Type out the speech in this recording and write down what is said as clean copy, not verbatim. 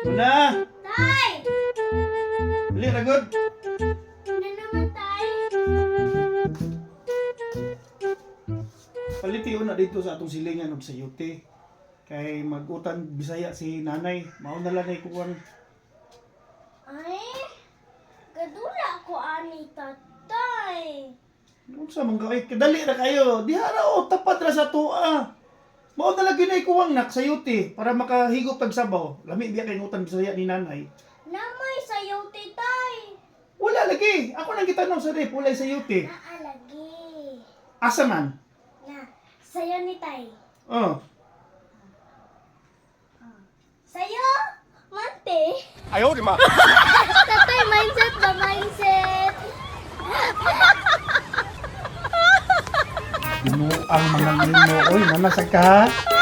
Una! Tay! Dali ra gud. Ano naman, Tay? Paliti una dito sa atong silingan og sayute. Kay magutan Bisaya si nanay, mao na lang ay kuwang. Ay, gadula ko ani, tatay. Unsa man ka kay kadali ra kayo. Diha ra o tapat ra sa tuwa. Mao na lang gyud ay kuwang nak sayute para makahigop tag sabaw. Lami biya kay ngutan Bisaya ni nanay. Namay sayote, Tay. Wala lagi. Ako nang gitanong sa rep, walay sayute. Naalagi. Asa man? Na, sayo ni Tay. Oh. Sayo, mante. Ayaw, di ma. Tatay, mindset ba? Mindset. Ginoo ang mga nino. Oy, nanasag ka ha?